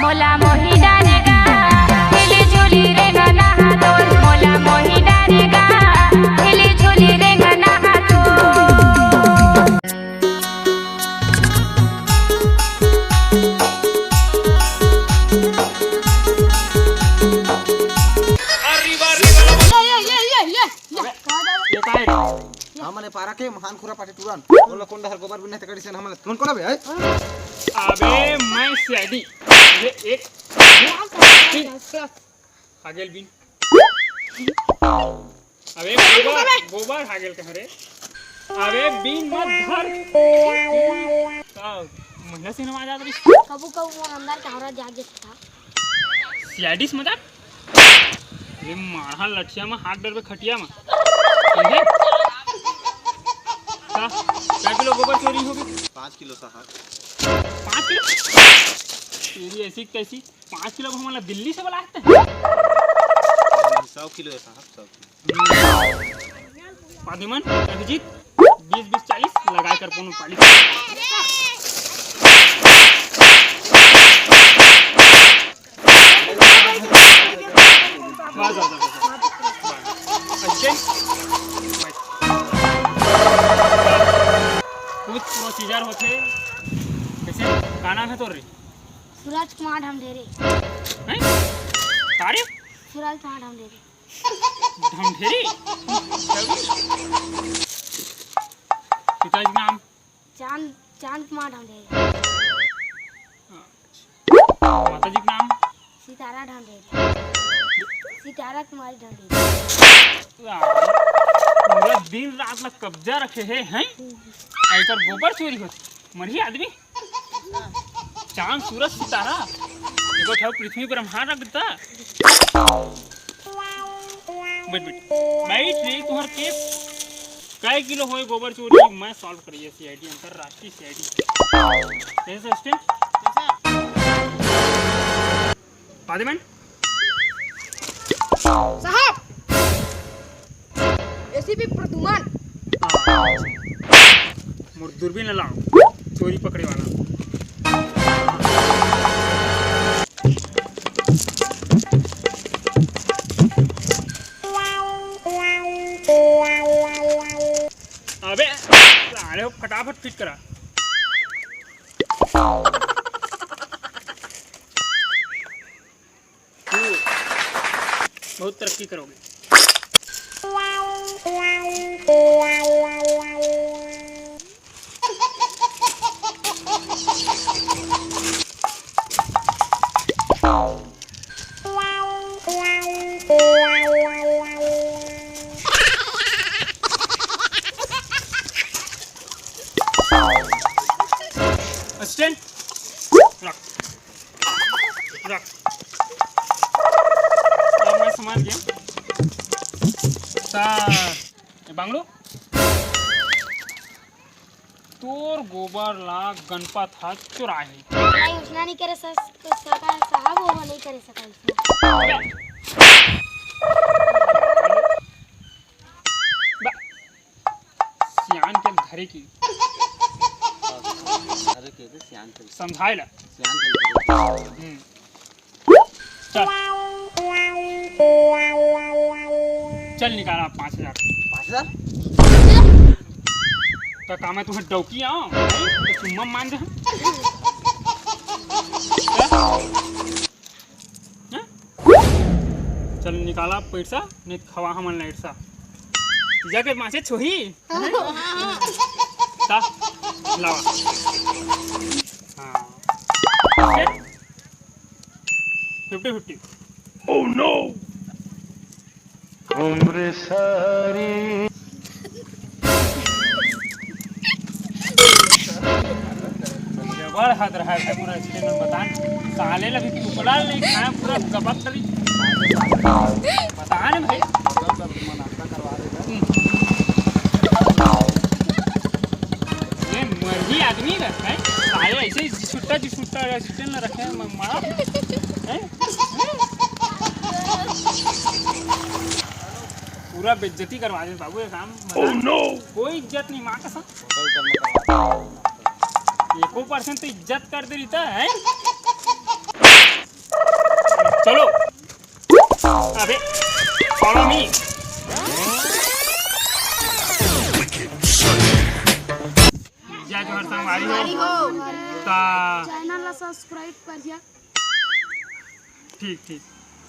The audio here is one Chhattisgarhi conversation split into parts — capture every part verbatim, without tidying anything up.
मोला मोही डारेगा, झिली झुली रेंगना हा तोर। मोला मोही डारेगा, झिली झुली रेंगना हा तोर। ये काय रे? हमन ए पारा के महान खुरा पाटी टूरन। ओला कोन डहर गोबर बिन्ने ते कड़ी से हमन कोन कोन बे, हैं? अबे मैं सीआईडी। ये एक, तीन। हागेल बिन। अबे गोबर, गोबर हागेल कह रे। अबे बिन मत धर। का महिला सिनेमा आ जात रही? कबू कबू मोर अंदर के औरत जाग जाथे। सीआईडी से मजाक? ये मारहा लठिया में हाथ डरबे खटिया में। समझे? का? कै किलो गोबर चोरी होगे? पाँच किलो साहब। पाँच किलो? तेरी ऐसी की तैसी। पाँच किलो को हमला दिल्ली से बुलाते हैं। सौ किलो है साहब, सौ किलो। पादुमन, अभिजीत, बीस बीस चालीस लगाए कर कोनो पाली। वाह, वाह, वाह, वाह। अच्छे। कुछ प्रोसीजर होथे। कैसे? का नाम है तोर रे? सूरज कुमार ढमढेरे। हैं? का रे? सूरज कुमार ढमढेरे। ढमढेरे? पिताजी के नाम? चांद, चांद कुमार ढमढेरे। माता जी के नाम? सितारा ढमढेरे। सितारा कुमारी ढमढेरे। पूरा दिन रात ला कब्जा रखे हे, हैं? अउ एकर गोबर चोरी होथे। मरही आदमी। चांद, सूरज, सितारा, एको ठो पृथ्वी ब्रह्मांड रख देता। बैठ, बैठ, बैठ रे, तुहर केस। कै किलो होय गोबर चोरी, मैं सॉल्व करिए सीआईडी, अंतर्राष्ट्रीय सीआईडी। कैसे असिस्टेंट? पादुमन? साहब, एसीपी प्रदुमन। मोर दूरबीन ला लाओ, चोरी पकड़े वाला। अबे, साले हो, फटाफट फिट करा। बहुत तरक्की करोगे। असिस्टेंट, रख। रख। अब मैं समझ गया। ता, ए बांगड़ू, तोर गोबर ला गणपत ह चुराही। नहीं, उसना नहीं करे सक-, सका साहब, वो नहीं करे सका उसना। बा-, सियान के धरे की। अरे के दे सियान के। समझाए ला। सियान के। हम्म। चल। चल निकाला पाँच हजार। पाँच हजार? तो का मैं तुम्हें डौकी आऊं? तो चुम्मा मान दे। हैं? चल निकाला पैसा, नहीं तो खवा हमन लाइट सा। जाके माचे छोही। ता, लावा। हाँ। Fifty fifty. Oh no! उम्र सारी। बड़ हद रहा है पूरा स्टेशन में, बता। साले ला भी टुकड़ा नहीं खाया, पूरा गबक डरी। बता ना भाई। ये मरही आदमी रहता है, साले ऐसे ही छुट्टा जी छुट्टा स्टेशन में रखे हैं, म-, मारा। हैं? पूरा बेइज्जती करवा दे बाबू, ये काम बता। Oh no! कोई इज्जत नहीं, माँ कसम। एको परसेंट तो इज्जत कर दे रही था, हैं? अबे, follow me। जय जोहार संगवारी हो। ता चैनल ला सब्सक्राइब करिया। ठीक, ठीक।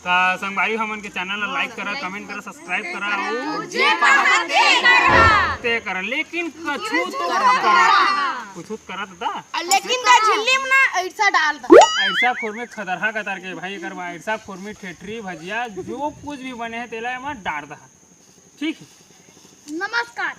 ता संगवारी, हमन के चैनल ला लाइक करा, कमेंट करा, सब्सक्राइब करा, अउ जे कहा ते करा। ते करा, लेकिन कछु तो करा। कछु तो करा दा। आ, लेकिन का झिल्ली में ना ऐसा डाल दा। ऐसा खुरमी खदरहा कतर के भाई, एकर बा ऐसा खुरमी, ठेठरी, भजिया, जो कुछ भी बने हे, तेला एमा डार दा। ठीक है। नमस्कार।